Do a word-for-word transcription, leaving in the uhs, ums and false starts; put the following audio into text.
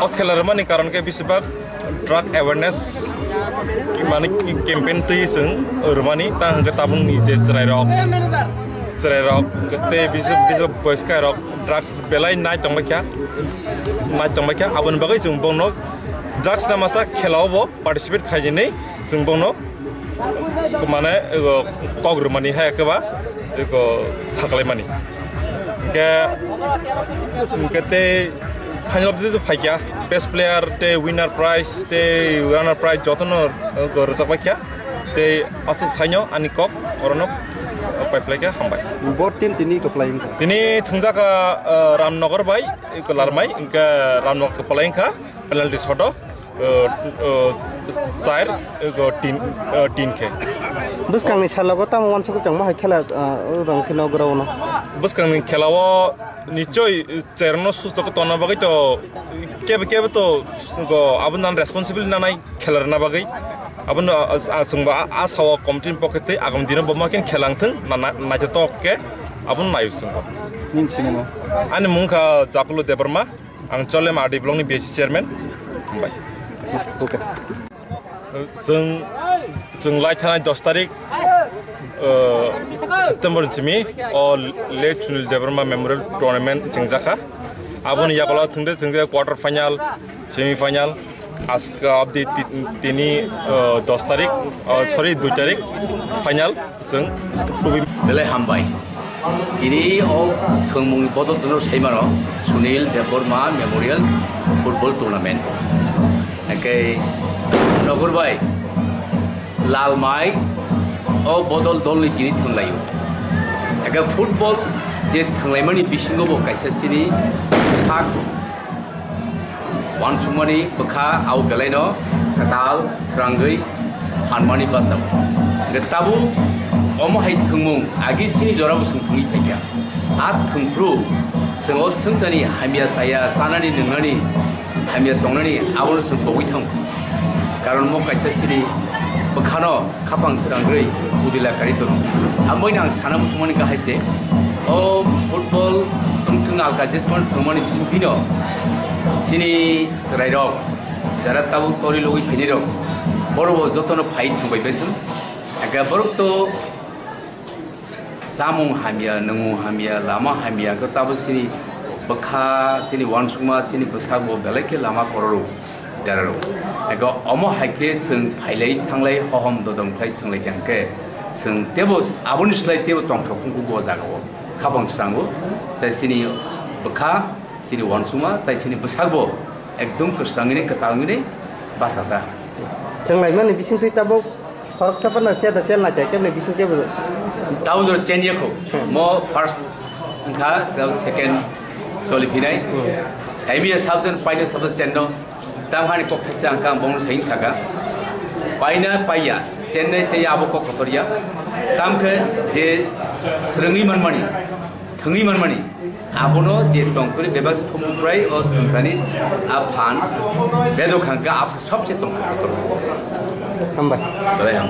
O khela rwmani karon khe besibak drug awareness mane campaign twi chwng rwmani, ta hwnkhe tabukni je chwrairok, chwrairok tei bisi, bisi boyskairok drugs belai nai tongbaikha, nai tongbaikha, aboni bagwi chwng bono drugs na masa khela o bo participate khainani chwng bono mane, ego, kok rwmani hai khe ba, ego, saklaimani. Hwnkhe, hwnkhe tei final of the day phaikha, best player tei winner prize tei runner prize jotono, ego, rwchapbaikha. Tei aswk saino ani kok orono paiphlaikha, hambai. Bo team tini kwplai wngkha. Tini thwngjakha, uh, Ramnagar bai, ego, Larmai, hwnkhe Ramnagar kwplai wngkha. Penalty shot o, uh, uh, char, uh, tin, uh, tin khe. Bwskangni salogo tamo uansukgwi tongma hai khela, uh, rang phino ground o. Bwskangni khela o nichoi, uh, chair no susto khe tonna bagwi to kebe kebe to go aboni responsible nanai khela rwna bagwi. Abono, uh, uh, chwngbo a, a sao committee ni pokhe tei agam dino bo ma khe khela wngthwng na, na, naithotok khe abono naio chwngbo. Nini sinimo? Ani mung kha Jakulo Debbarma. Ang Cholem R D block ni B S C chairman. Hambai. Okay. Chwng, chwng lai thanai dos tarik, uh, September ni simi o late Sunil Debbarma Memorial Tournament chwngjakha. Aboni yagulo thwngde thwngde quarter final, semi final, aska abdi ti-, tini, uh, dos tarik, uh, sorry, dui tarik final. Chwng tubui. Belai hambai. Tini o thwngmungni bodol dwno saimano Sunil Debbarma Memorial Football Tournament. Hake Nagar bai Lalmai o bodol dolni tini thwnglaio. Hake football je thwnglaimani bisingo bo kaisa chini sak Uansukmani bwkha abo belaino kwtal srangwi phanmani bachao. Hwnkhe tabuk omo hai thwngmung agi sini jorabo chwng thwngwi phaikha. A thwngphru chwng o swngcharni hamya chaya chanani nwngnani hamya tongnani abono chwng pogwi thango. Karon omo kaisa chini bwkhano khapang srangwi udila kari tono. Aboino ang sana muchungmani kahai se, o football wngthwng alka jesmani thwngmani bisingtwino chini chwrairok jara tabuk tori logwi phainirok borokbo jotono phai thwngbai bai thwng. Aka borok to chamung hamya, nwngmung hamya, lama hamya, khe tabuk chini bwkha, chini uansukma, chini bwsakbo belai khe lama kororo. Deraro. Ego omo hai khe chwng phailai thanglai hohom dodom khlai thanglai khe hwnkhe chwng tebo aboni slai tebo tongthok wngkuk o jaga o. Khapang srango tei chini bwkha, chini uansukma tei chini bwsakbo ekdom kwsrangwini kwtalwini bachata. Thwnglaimani bisingtwi tabuk Khoroksa phano cheda chel nai khe kebni bising kebo. Tamo jora chen ya kho. Hmm. Mo first wngkha, tamo second choli phinai. Hmm. Saimi ya sabjan paina sabjan chen no. Tam hani kok khe chang kang bong saing saka. Paina paiya, chen nai che ya abo kok kotor ya. Tam khe je srwngwi manmani, thwngwi manmani. Abono je tongkuri bebak thumukrai o thumtani a phan bedo khangka abse sobse tongkuri kotor. Hambai. Belai ham.